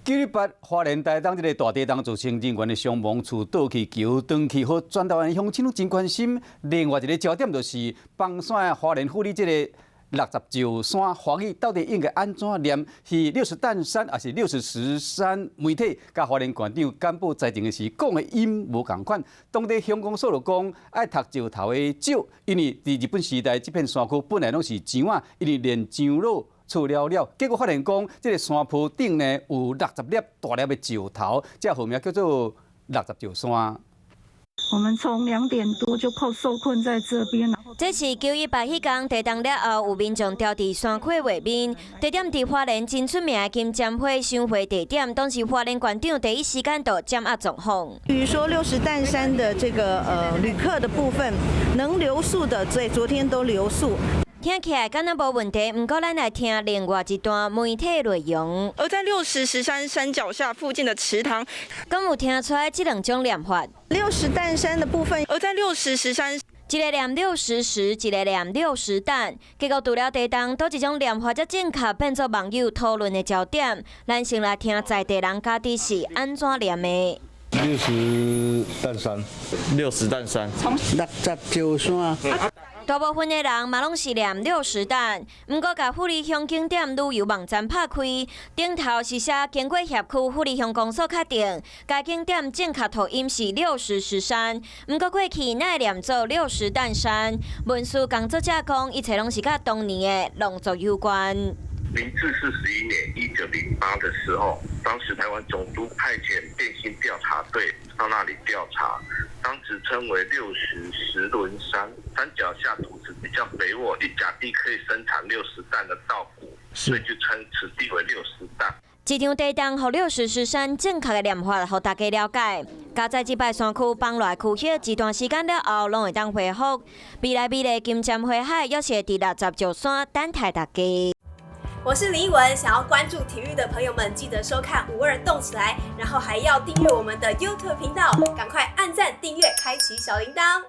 918花蓮台東這个大地動造成人員的傷亡，厝倒去，橋斷去，予全台灣鄉親攏真關心。另外一个焦點就是枋山的花蓮富里這个六十石山華語到底應該按怎念？是六十擔山，抑是六十石山？媒體佮花蓮縣長簡報災情的時講的音無仝款。當地鄉公所就講愛讀石頭的石，因為佇日本時代這片山區本來攏是石仔，因為連長老出了了，結果發現講這个山坡頂呢有60粒大粒的石頭，這號名叫做六十石山。我們從2點多就靠受困在這邊。這是918彼工地動了後，有民眾牢佇山區畫面。地點佇花蓮真出名的金針花賞花地點，當時花蓮縣長第一時間就掌握狀況。比如說六十石山的這個旅客的部分，能留宿的在昨天都留宿。聽起來敢若無問題，毋過咱來聽另外一段媒體內容。而在六十石山山腳下附近的池塘，敢有聽出來這兩種念法？六十擔山的部分，而在六十石山，一个念六十石，一个念六十擔。結果除了地動，佗一種念法才正確，變做網友討論的焦點。咱先來聽在地人家己是按怎念的。六十擔山，六十擔山，六十石山。大部分的人嘛攏是念六十擔，毋過共富里鄉景點旅遊網站拍開，頂頭是寫經過協區富里鄉公所確定，該景點正確讀音是六十石山，毋過過去乃念做六十擔山。文書工作者講，一切攏是佮當年的農作有關。明治41年，1908的時候，當時台灣總督派遣電信調查隊到那裡調查，當時稱為六十石崙山，山腳下土質比較肥沃，一甲地可以生產60擔的稻穀，所以就稱此地為六十擔。這場地動予六十石山正確的念法，予大家了解。佳哉這擺山區崩落區域，一段時間了後，攏會當恢復。未來美麗金針花海，猶是會佇六十石山等待大家。我是林奕文，想要關注體育的朋友們，記得收看五二動起來，然後還要訂閱我們的 YouTube 頻道，趕快按讚、訂閱、開啟小鈴鐺。